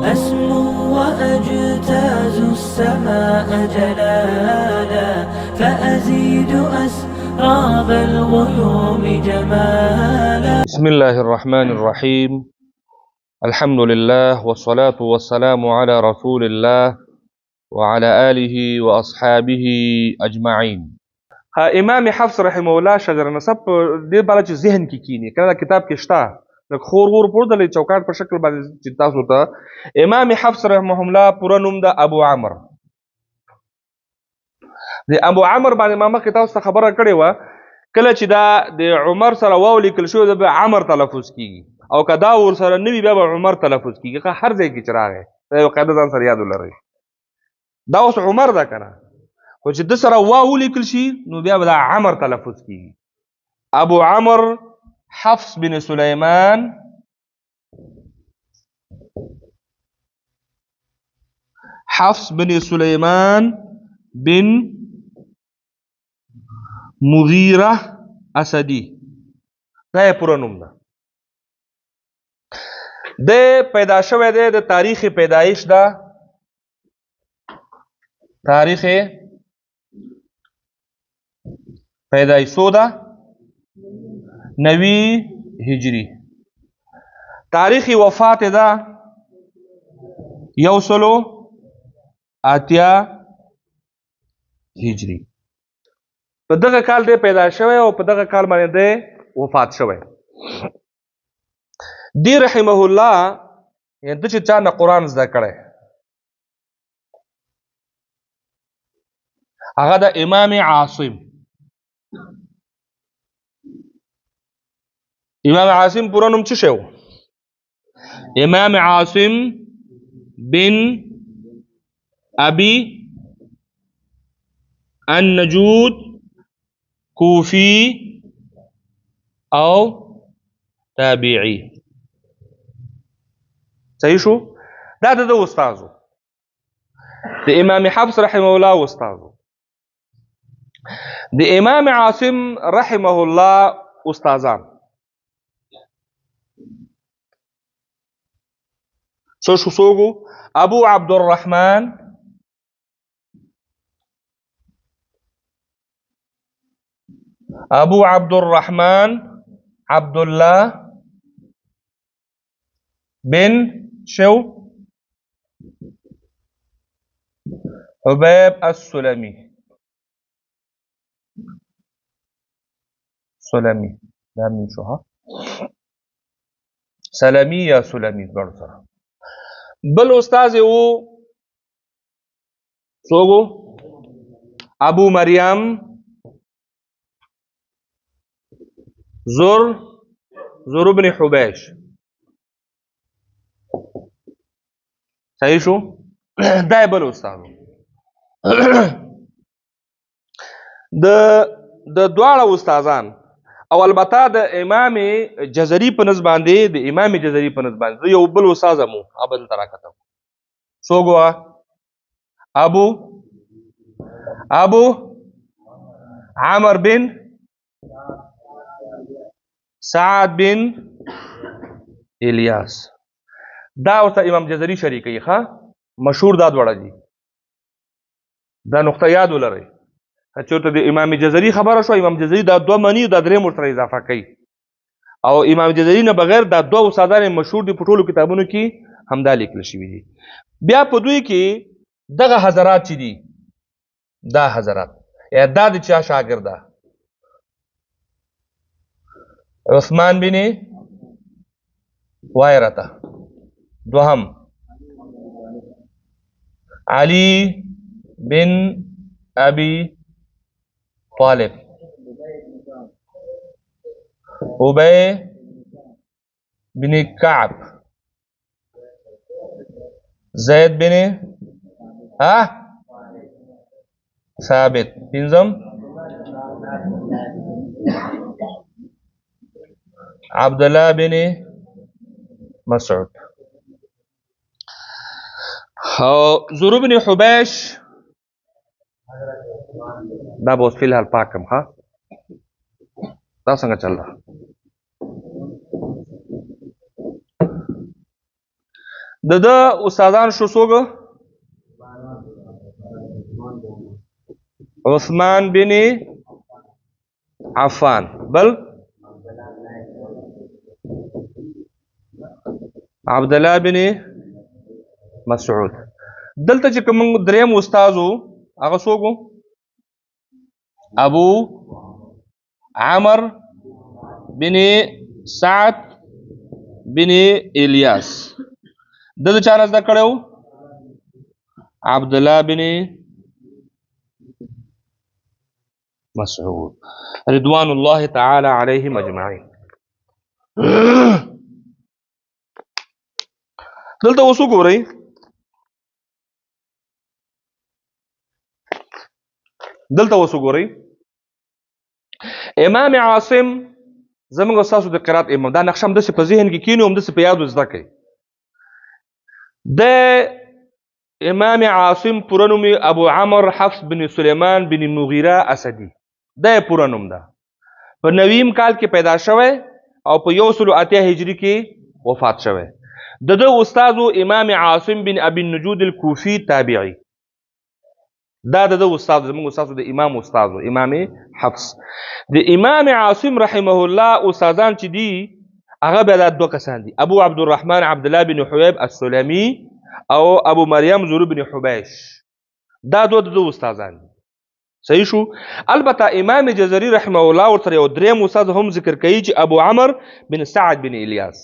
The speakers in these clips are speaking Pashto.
أسمو وأجتاز السماء جلالا، فأزيد أسراب الغيوم جمالا. بسم الله الرحمن الرحيم. الحمد لله والصلاة والسلام على رسول الله وعلى آله وأصحابه أجمعين. امام حفص رحمه الله شجر نسب دې باره چې ذهن کې کینی کنه، دا کتاب کې شته، لږ خور ور پورته لږ چوکاټ په شکل باندې چې تاسو ته امام حفص رحمه الله پوره نوم ده ابو عمر. د ابو عمر باندې ما مخکې تاسو ته خبره کړې وه، کله چې دا د عمر سره واو لیکل شوی ده به عمر تلفظ کیږي، او که دا ور سره نه وي بیا به عمر تلفظ کیږي. ښه، هر ځای کې چې راغی دا یو قاعده ځان سره یاد ولرئ. دا اوس عمر ده که نه، خو چې د سره واو ولیکل شي نو بیا به دا عمر تلفظ کیږي. ابو عمر حفص بن سلیمان حفص بن سلیمان بن مغیره اسدی، دا یې پوره نوم ده. دی پیدا شوی دی، د تاریخ پیدایش ده، تاریخ پیدایشو ده 90 هجری، تاریخ وفات ده 180 هجری. په دغه کال دی پیدا شوی او په دغه کال باندې دی وفات شوی. دی رحمه الله یعنی د چې چا نه قرآن زده کړی هغه د امام عاصم. امام عاصم پوره نوم څه شی و؟ امام عاصم بن ابي النجود کوفی او تابعی. صحیح شو؟ دا د ده استاد و، د امام حفص رحمه الله استاد و. د امام عاصم رحمه الله استادان څه شو؟ څوک وو؟ ابو عبد الرحمن ابو عبد الرحمن عبد الله بن شو حبيب السلمي. سلمي دا من شو؟ ها سلمي یا سلمي دواړو سره. بل استاد یې و څوک و؟ ابو مریم زور بن حبیش. صحیح شو؟ دا یې بل استاد و. د دواړه استادان او البته د امام جزري په نس باندې، د امام جزري په نس باندې یو بل استاد هم و، هغه دلته راکتم. څوک و؟ ابو عمر بن سعد بن الیاس. دا ورته امام جزري شریکوي، ښه مشهور دا دواړه دي. دا نقطه یاد ولرئ، که چېرته د امام جزري خبره شوه، امام جزري دا دوه مني، دا درېیم ورسره اضافه کوي. او امام جزري نه بغیر دا دوه استادان یې مشهور دي، په ټولو کتابونو کې همدا لیکل شوي دي. بیا په دوی کې دغه حضرات چې دي، دا حضرات یا دا د چا شاګرد ده؟ عثمان بن وایرته، دوهم علي بن ابي طالب، ابي بن كعب، زيد بن ثابت، پنځم عبد الله بن مسعود. او زور بن حبیش دا به اوس فی الحال پاک کړم. ښه، دا څنګه چل ده؟ د ده استادان شو څوک؟ عثمان بن عفان، بل عبد الله بن مسعود. دلته چې کوم دریم استاد وو هغه څوک وو؟ ابو عمر بن سعد بن الیاس. د ده چا نه زده کړی وو؟ عبد الله بن مسعود رضوان الله تعالی علیهم اجمعین. دلته اوس وګورئ، دلته اوس وګورئ، امام عاصم زموږ ستاسو د قرات امام، دا نقشه هم داسې په ذهن کې کینو، هم داسې په یاد زده کړئ. د امام عاصم پوره نوم یې ابو عمر حفص بن سلیمان بن مغیره اسدي، دا یې پوره نوم ده. په نویم کال کې پیدا شوی او په 180 هجري کې وفات شوی. د ده استاد امام عاصم بن ابي النجود الکوفي تابعي، دا د ده استاد، زموږ استاد د امام استاد امام حفص. د امام عاصم رحمه الله استادان چې دي هغه بیا دا دوه کسان دي، ابو عبد الرحمن عبد الله بن حبیب السلمي او ابو مریم زور بن حبیش، دا دوه د ده استادان دي. صحیح شو. البته امام جزري رحمه الله ورسره یو دریم استاد هم ذکر کوي چې ابو عمر بن سعد بن الیاس.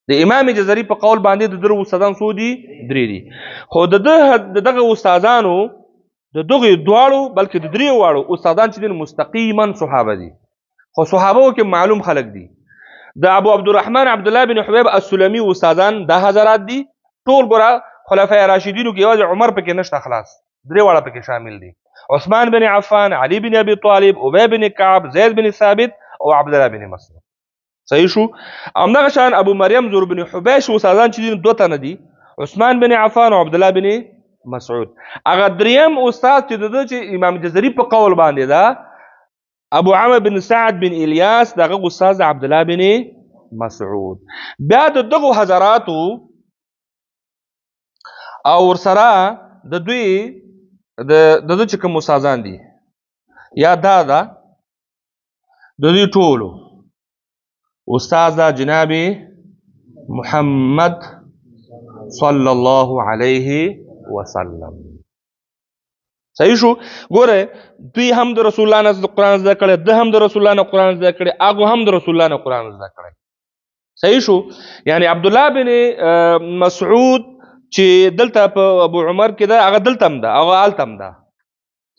د امام جزري په قول باندې د درو استادان څو دي؟ درې دي. خو د دغه استادانو د دغه دواړو بلکې د درې واړو استادان چې دي مستقیما صحابه دي، خو صحابه کې معلوم خلک دي. د ابو عبدالرحمن عبد الله بن حبیب السلمي استادان دا حضرات دي ټول. ګوره خلفای راشدینو کې یوازې عمر پکې نشته، خلاص درې واړه پکې شامل دي، عثمان بن عفان، علی بن ابي طالب، ابي بن کعب، زید بن ثابت او عبد الله بن مسعود. صحیح شو. همدغه شان ابو مریم زور بن حبیش استادان چې دي دوه تنه دي، عثمان بن عفان او عبد الله بن مسعود. هغه دریم استاد چې د ده چې امام جزري په قول باندې ده ابو عمر بن سعد بن الیاس، دغه استاد عبد الله بن مسعود. بیا د دغو حضراتو او ورسره د دوی د ده چې کوم استادان دي یا دا ده د دوی ټولو استاد ده جناب محمد صلی الله علیه وسلم. صحیح شو. ګوره دوی هم د رسول الله نه قرآن زده کړی، ده هم د رسول الله نه قرآن زده کړی، هغو هم د رسول الله نه قرآن زده کړی. صحیح شو. یعنی عبد الله بن مسعود چې دلته په ابو عمر کې ده، هغه دلته هم ده، هغه هلته هم ده.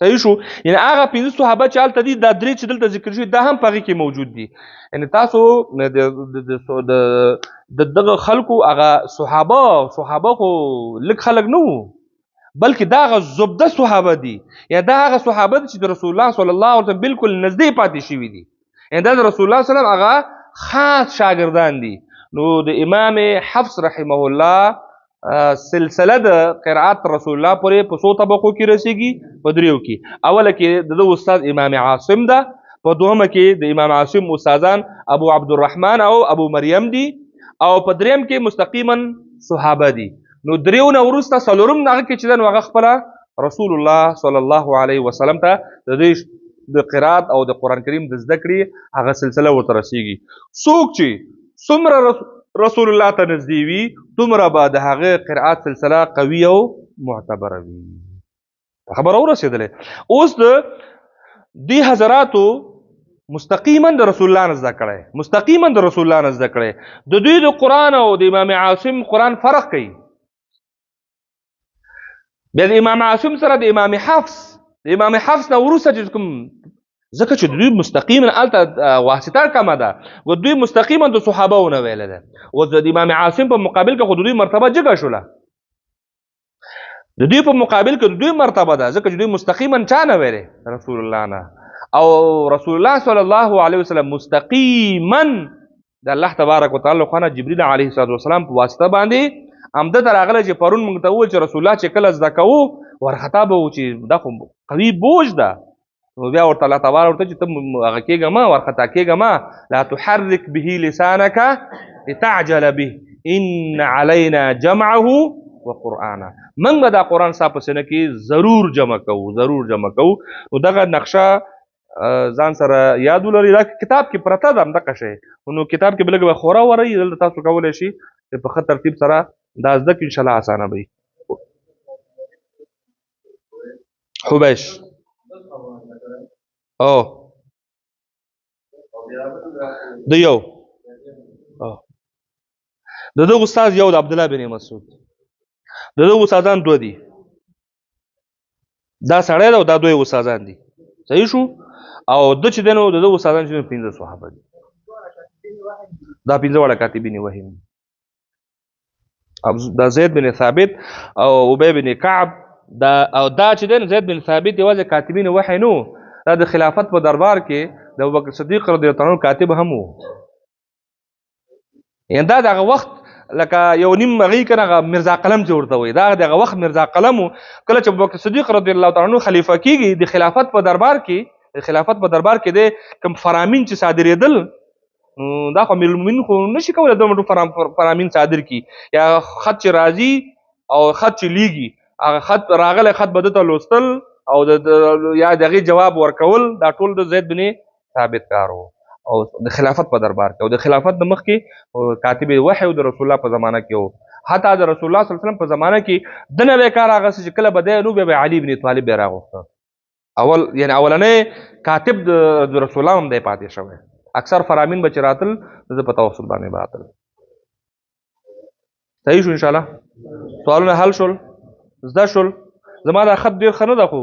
صحیح شو. یعنی هغه پنځه صحابه چې هلته دي، دا درې چې دلته ذکر شوي دا هم په هغې کې موجود دي. یعنی تاسو د دغه خلکو هغه صحابه خو لږ خلک نه وو، بلکې دا هغه زبده صحابه دي، یا دا هغه صحابه دي چې د رسول الله صلی الله علیه وسلم بالکل نږدې پاتې شوي دي. یعنی دا د رسول الله صلی الله علیه وسلم هغه خاص شاګردان دي. نو د امام حفص رحمه الله سلسله د قرائت رسول الله پورې په څو طبقو کې رسیږي؟ په دریو کې. اوله کې د ده استاد امام عاصم ده، په دوهمه کې د امام عاصم استادان ابو عبدالرحمن او ابو مریم دي، او په دریم کې مستقیما صحابه دي. نو دریو نه وروسته څلورم هغه کې چې ده نو هغه خپله رسول الله صلی الله علیه وسلم ته د دې د قرائت او د قرآن کریم د زده کړې هغه سلسله ورته رسیږي. څوک چې څومره رسول الله ته نږدې وي دومره به د هغه قرائت سلسله قوي او معتبره وي. خبره ورسېدلې. اوس د دې حضراتو مستقیما د رسول الله نه زده کړی، مستقیما د رسول الله نه زده کړی. د دوی د قرآن او د امام عاصم قرآن فرق کوي. بیا د امام عاصم سره د امام حفص، د امام حفص نه وروسته چې کوم، ځکه چې دوی مستقیما هلته واسطه کمه ده، و دوی مستقیما د صحابه نه ویلی ده. و د امام عاصم په مقابل کې خو د دوی مرتبه جګه شوله، د دوی په مقابل کې د دوی مرتبه ده، ځکه چې دوی مستقیما چا نه ویلی؟ رسول الله نه. او رسول الله صلی الله علیه وسلم مستقیما د الله تبارک وتعالی له خوا نه جبریل علیه الصلاة والسلام په واسطه باندې همده ته راغلی چې پرون موږ ته وویل چې رسول الله چې کله زده کوو ورخطا به و چې دا خو قوي بوج ده، نو بیا ورته الله تبارک ورته چې ته هغه کېږه مه، ورخطا کېږه مه، لا تحرک به لسانک لتعجل به ان علينا جمعه وقرآنا. موږ به دا قرآن ستا په سینه کې ضرور جمع کوو، ضرور جمع کوو. نو دغه نقشه ځان سره یاد ولرئ. دا کتاب کې پرته ده همدغه شی، نو کتاب کې به لږ به خوره ورئ، دلته تاسو کولی شئ چې په ښه ترتیب سره دا زده کړئ، انشاءالله اسانه به وي. حبیش او د یو د دغه استاد یو د عبد الله بن مسعود، د دغه استادان دوه دي، دا سړی ده او دا دوی استادان دي. صحیح شو. او د چې دی نو د دغه استادان چې پنځه صحابه دي، دا پنځه واړه کاتبین وحی دي. دا زید بن ثابت او ابی بن کعب دا، او دا چې دی زید بن ثابت یوازې کاتبین وحی نو، دا د خلافت په دربار کې د ابوبکر صدیق رضی الله عنه کاتب هم وو. یعنی دا دغه وخت لکه یو نیم هغې که نه هغه میرزا قلم چې ورته وایي، دا دغه وخت میرزا قلم و. کله چې ابوبکر صدیق رضی الله تعالی عنه خلیفه کیږي د خلافت په دربار کې، د خلافت په دربار کې دی کوم فرامین چې صادرېدل، نو دا خو امیرالمؤمنین خو نشي کولی دومره فرامین صادر کړي، یا خط چې راځي او خط چې لیږي، هغه خط راغلی خط به ده ته لوستل او یا د هغې جواب ورکول، دا ټول د زید بن ثابت کار و. او د خلافت په دربار کې، او د خلافت د مخکې کاتب وحی د رسول الله په زمانه کې و. حتی د رسول الله صلی الله علیه وسلم په زمانه کې د نه به کار هغسې چې کله به دی نو بیا به علي بن طالب بیا راغوښته. اول یعنی اولنی کاتب د رسول الله هم دی پاتې شوی. اکثر فرامین به چې راتل د ده په توسل باندې به راتل. صحیح شو انشاءالله. سوالونه حل شول، زده شول. زما دا خط ډېر ښه نه ده خو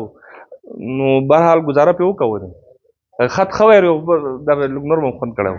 نو بهرحال ګزاره پرې وکوه. خط ښه وی، دا به لږ نور به هم خوند کړی و.